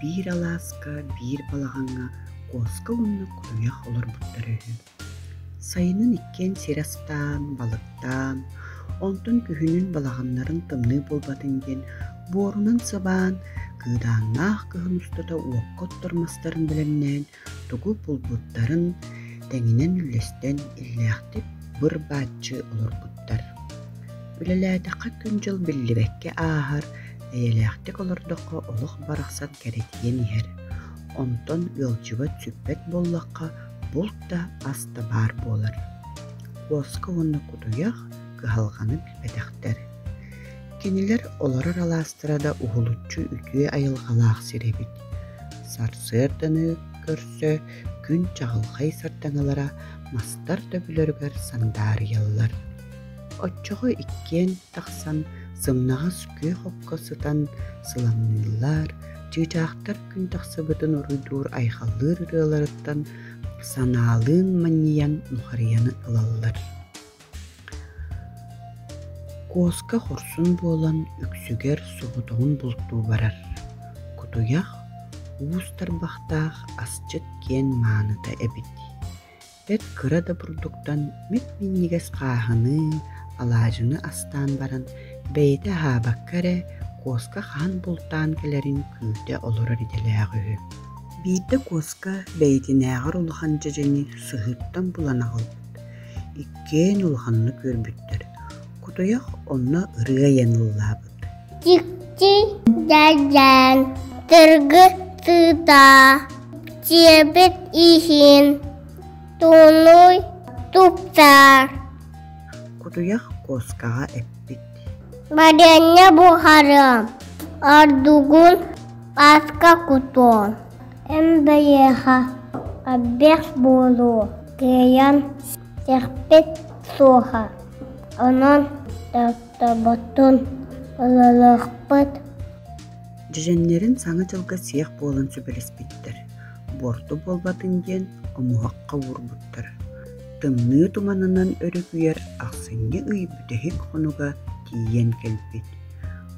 Биир алааска, биир балаҕаҥҥа куоска уонна кутуйах олорбуттара үһү. Сайынын иккиэн сир астаан, балыктаан, онтон күһүнүн балаҕаннарын тымныы буолбатын диэн буорунан сыбаан, кыыдааннаах кыһын устата уокка оттор мастарын бэлэмнээн, тугу булбуттарын тэҥинэн үллэстэн иллээхтик быр-бааччы олорбуттар. Үлэлээтэххэ күн-дьыл биллибэккэ ааһар, эйэлээхтик олордоххо олох барахсан кэрэтийэн иһэр. Онтон ыалдьыбат сүппэт буоллахха, булт да, ас да баар буолар. Куоска уонна кутуйах кыһалҕаны билбэтэхтэр. Кинилэр олорор алаастара да уһулуччу үтүө айылҕалаах сир эбит. Сарсыарданы көрсө күн чаҕылхай сардаҥалара мастар төбөлөрүгэр сандаарыйаллар. Оччоҕо иккиэн тахсан сымнаҕас күөх окко сытан сыламныыллар, чыычаахтар күн тахсыбытын уруйдуур айхаллыыр ырыаларыттан санаалыын манньыйан нухарыйаны ылаллар. Куоска хорсун буолан үксүгэр соҕотоҕун бултуу барар. Кутуйах уус тарбахтаах асчыт киэн мааныта эбит. Бэрт кыра да бурдуктан мип-минньигэс хааһыны, алаадьыны астаан баран, бэйэтэ аһаабакка эрэ, куоска хаһан бултаан кэлэрин күүтэ олорор идэлээх үһү. Биирдэ куоска бэйэтинээҕэр улахан дьэдьэни сыһыыттан булан аҕалбыт. Иккиэн улаханнык үөрбүттэр. Кутуйах онно ырыа айан ыллаабыт. Дьикти дьэдьэн тыргы тыыта Сиэбит иһин туонуй туптар. Кутуйах куоскаҕа эппит: Барыанньа буһарыам, ордугун аска кутуом. Эн бэйиэхэ элбэх буолуо, кыайан сиэхпит суоҕа, онон таптабытын ылыахпыт. Дьэдьэннэрин Саҥа дьылга сиэх буолан сүбэлэспиттэр, буорту буолбатын диэн омуһахха уурбуттар. Тымныы туманынан өрүкүйэр ахсынньы ый бүтэһик хонуга тиийэн кэлбит.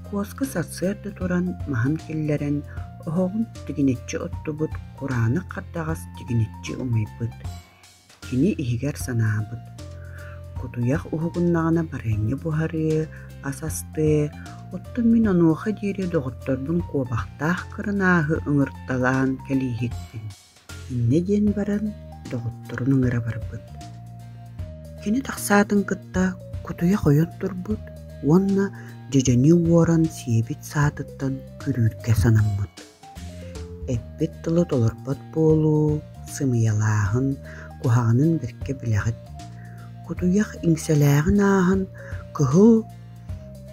Куоска сарсыарда туран маһын киллэрэн, оһоҕун тигинэччи оттубут, кураанах хардаҕас тигинэччи умайбыт. Кини иһигэр санаабыт: «Кутуйах уһугуннаҕына барыанньа буһарыа, ас астыа, оттон мин онуоха диэри доҕотторбун куобахтаах кырынааһы ыҥырталаан кэлииһикпин» Инньэ диэн баран доҕотторун ыҥыра барбыт. Кини тахсаатын кытта кутуйах ойон турбут уонна дьэдьэни уоран сиэбит саатыттан күрүүргэ санаммыт. Эппит тылы толорбот буолуу, сымыйалааһын куһаҕанын бэркэ билэҕит. Кутуйах иҥсэлээҕин ааһан, кыһыл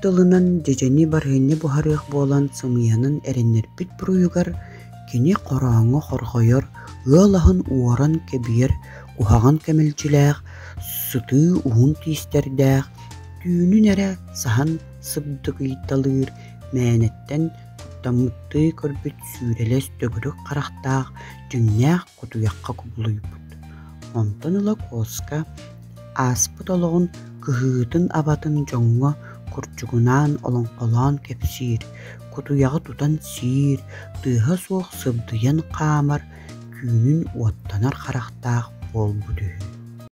тылынан дьэдьэни барыанньа буһарыах буолан сымыйанан эрэннэрбит буруйугар кини хорооҥҥо хорҕойор, ыал аһын уоран кэбиһэр куһаҕан кэмэлдьилээх, сытыы уһун тиистэрдээх, түүнүн эрэ саһан сыбдыгыйталыыр мээнэттэн куттаммыттыы көрбүт сүүрэлэс төгүрүк харахтаах дьиҥнээх кутуйахха кубулуйбут. Онтон ыла куоска ааспыт олоҕун кыһыытын-абатын дьоҥҥо курдьугунаан олоҥхолоон кэпсиир, кутуйаҕы тутан сиир, тыаһа суох сыбдыйан хаамар, түүнүн уоттанар харахтаах буолбут үһү.